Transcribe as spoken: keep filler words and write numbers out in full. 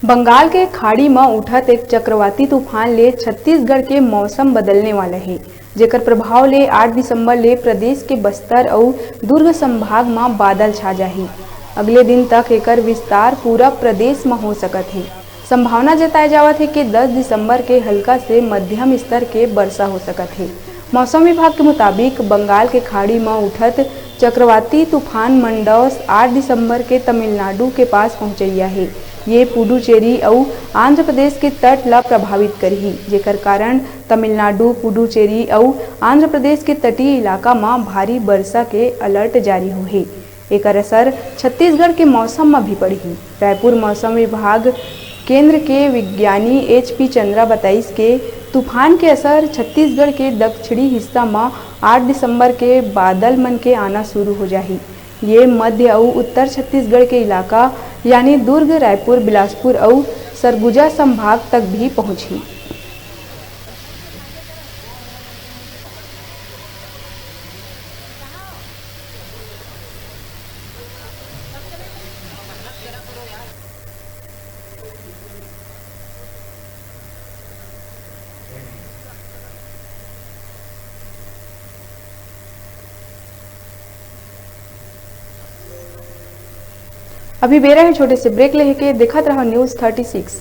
बंगाल के खाड़ी म उठत एक चक्रवाती तूफान ले छत्तीसगढ़ के मौसम बदलने वाला हे, जेकर प्रभाव ले आठ दिसंबर ले प्रदेश के बस्तर अउ दुर्ग संभाग म बादल छा जाही। अगले दिन तक एकर विस्तार पूरा प्रदेश म हो सकत हे। संभावना जताए जावत हे कि दस दिसंबर के हल्का से मध्यम स्तर के वर्षा हो सकत हे। मौसम विभाग के मुताबिक, बंगाल के खाड़ी म उठत चक्रवाती तूफान मंडौस आठ दिसंबर के तमिलनाडु के पास पहुंचइया हे। ये पुडुचेरी अउ आंध्र प्रदेश के तट ला प्रभावित करही, जेकर कारण तमिलनाडु, पुडुचेरी अउ आंध्र प्रदेश के तटीय इलाका म भारी बरसा के अलर्ट जारी होहे। एकर असर छत्तीसगढ़ के मौसम म भी पड़ही। रायपुर मौसम विभाग केंद्र के विज्ञानी एच पी चंद्रा बताइस के तूफान के असर छत्तीसगढ़ के दक्षिणी हिस्सा म आठ दिसंबर के बादल मन के आना शुरू हो जाही। ये मध्य अउ उत्तर छत्तीसगढ़ के इलाका यानी दुर्ग, रायपुर, बिलासपुर अउ सरगुजा संभाग तक भी पहुंचही। अभी बेरा हे छोटे से ब्रेक लेहे के, देखत रहो न्यूज़ थर्टी सिक्स।